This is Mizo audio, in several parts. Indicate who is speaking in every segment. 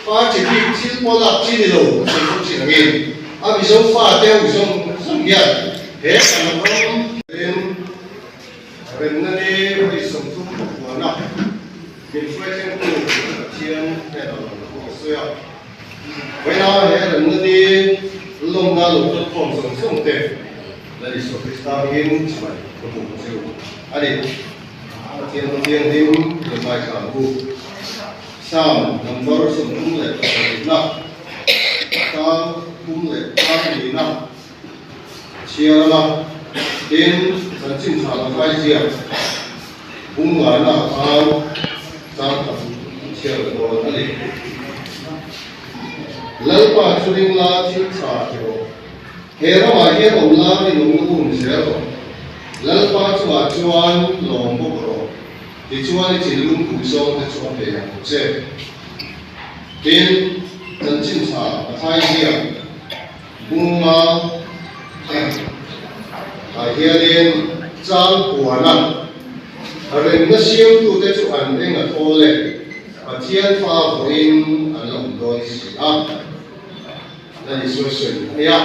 Speaker 1: Party bik thil pawh lak chi ni lo a sawi fo thin angin a Mizo fate ho zawng zawng hian he kan ram in remna ni vawi 30 huana min hruai thlengtu Pathian hnenah lo thu a sawi a. Vawiina he remna ni lawmna lo kalkhawm zawng zawng te Lal Isua Krista angin chhuai ka buk che u a ni. Pathian Thianghlim rilhai thla ang u. Psalm number 37 na, chang thum leh chang lina chhiar anga tin chanchin tha la kai ziak bung ngaina khan chang khat an chhiar leh dawn a ni. Lalpa chu ring la thil tha ti rawh. He ramah hian awm la rinawmna um zel rawh. Lalpa chungah chuan lawm bawk rawh. Tichuan i thinlung pui zawng te chu a pe ang che. Tin, chanchin tha ka thai ziak bunga ah hianin chang puana remna siamtute chu an eng a thawl e, Pathian fa vawiin an la awm dawn si a. Lal Isua sawi a nia.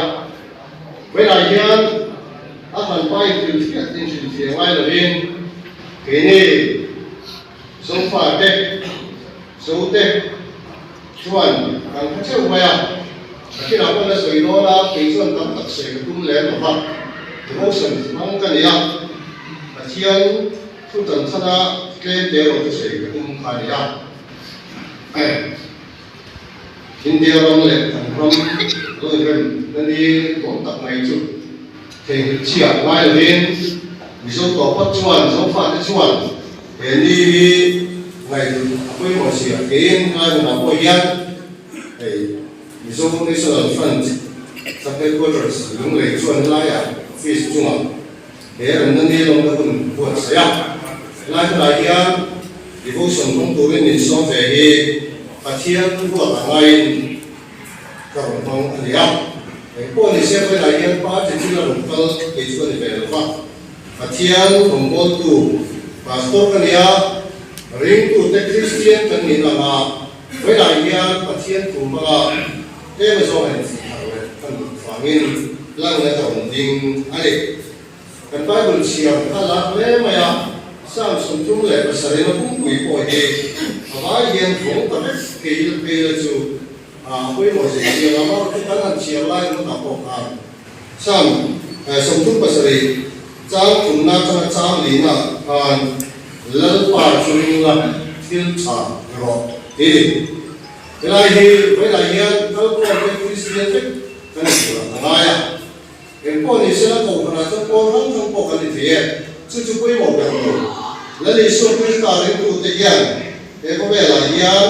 Speaker 1: Vawiinah hian a han pa inhrilhfiah inhrilhfiah ngai lovin keini Zofate, Zote chuan kan hre theuh mai a. Nakinah pawh la sawi dawn a, kei chuan tam tak sawi ka tum lem lo va, devotion hmang ka ni a, Pathian thu tan chhana tlem te erawh chu sawi ka tum kha a ni a. India ram leh kan ram lo inrem na ni lawm tak mai chu theihnghilh chhiah ngai lovin Mizo tawhpawt chuan Zofate chuan he ni hi ngaihhlut a pawimawh zia keiin ngai hunah pawh hian hei Mizo National Front Sub Headquarters Lunglei chuan helaiah office chungah he remna ni lawmna hun buatsaih a, helai hunah hian devotion hmang turin min sawm ve hi Pathian ruat a ngaiin ka rawn hmang a ni a. Engpawh ni se vawilah hian party thil a rawn kal kei chu a ni ve lo va, Pathian rawngbawltu pastor ka ni a, ringtute Kristian kan nih anga vawilah hian Pathian thu hmanga tlem azawng a inchih thar leh ka nuh vangin langna ka rawn ding a ni. Kan Bible chhiar kha lak hle mai a, Psalm 37 a pumpui pawh hi a vai hian vawng ta vek phei la phei la chu a pawimawh zir chiang a, amaherawhchu kan han chhiar lai ringawtah pawh khan Psalm 37 chang thumna atanga chang lina khan Lalpa chu ring la thil tha rawh ti a ni. Helai hi vawilah hian kalkhawm te Kristian vek kan intur a ngai a. Engpawh ni sela kohhranah chuan pawl hrang hrang pawh kan ni thei e. Chu chu pawimawh ber lo. Lal Isua Krista ringtute hian he khawvelah hian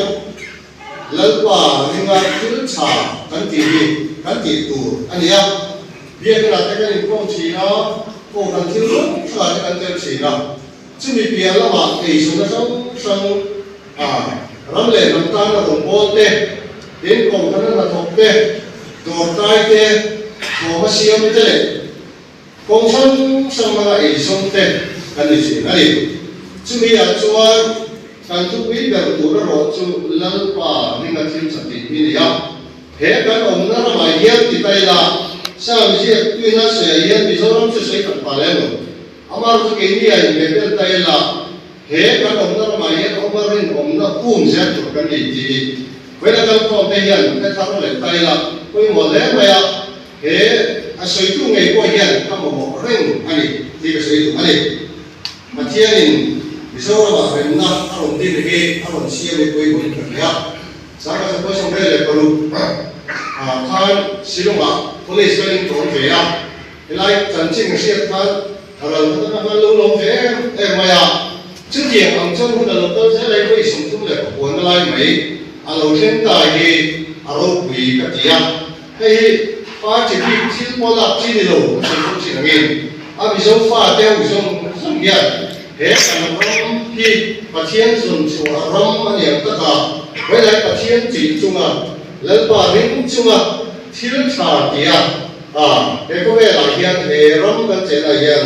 Speaker 1: Lalpa ringa thil tha kan tih hi kan tih tur a ni a. Biakinah te kan inkhawm thin a, kohhran thil hrang hrangah te kan tel thin a. Chumi piah lamah eizawnna hrang hrang a ram leh hnam tana rawngbâwl te, tin kohhrana hnathawk te, dawrkai te, thawm a siam te leh kawng hrang hrang hmanga eizawn te kan ni thin a ni. Chumi ah chuan kan thupui ber tur erawh chu Lalpa ringa thil tha tih hi a ni a. He kan awmna ramah hian ti ta ila, Sam ziak tuina sawiah hian Mizoram chu sawi khat pah lem lo. Amar chu keini a inbeh vel ta ila, he kan awmna ramah hian awma rinawmna um zel tur kan ni tih hi Vawiina kalkhawm te hian hre thar leh ta ila pawimawh hle mai a, he a sawitu ngei pawh hian ka mamawh reng a ni tih ka sawi duh a ni. Pathianin Mizoramah remna a rawn din hi a rawn siam hi pawimawhin ka hria. Sangha 76 ah khan Shillong-ah college ka intawn ve a. Helai chanchin hriat khan a ral khat atang khan lo lawm ve em em mai a, chutiang ang chuan hun a lo kal zel a, vawi 39 na lai mai a lo thleng ta hi a ropui ka ti a, hei hi party bik thil pawh lak chi ni lo a sawi fo thin angin a Mizo fate ho zawng zawng hian he kan ram hi Pathian zawn chhuah ram a ni ang taka vailai Pathian tih chunga Lalpa ring chunga thil tha tia A, he khawvelah hian he ram kan chenah hian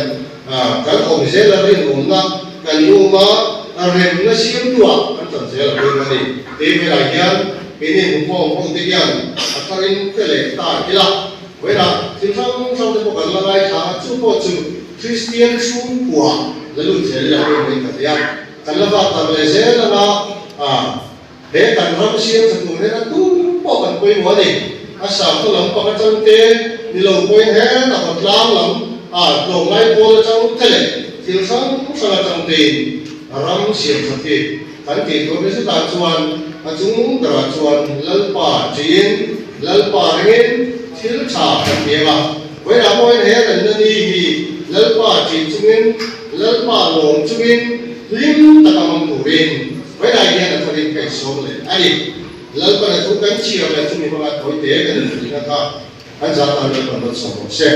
Speaker 1: kan awm zel a rinawmna kan um a, remna siamtuah kan chan zel a pawimawh a ni. Tei velah hian. Keini hmukhawm ho te hian a tharin hre leh ta ila. Vawiinah thil hrang hrang te pawh kan la ngaithla a, chu pawh chu Kristian chhungkua la lut zel ila pawh mai ka ti a. Kan la vak darh leh zel anga he kan ram siam tha tur hian a tum pawh kan pawimawh a ni. A sakhaw lam pang atang te ni lo pawhin he a khawtlang lam a tlawmngai pawl atang te leh thil hrang hrang atang tein ram siam that hi kan tih tur ni zutah chuan a chung berah chuan Lalpa tiin Lalpa ringin thil tha kan ti ang a. Vawiinah pawhin he remna ni hi Lalpa tih chungin Lalpa lawm chungin hlim taka hmang turin vawiinah hian a tharin ka insawm leh a ni. Lalpan a thu kan chhiar leh chumi hmanga tawite kan inhrilhna kha kan zah tan Lalpan rawn sawm rawh se.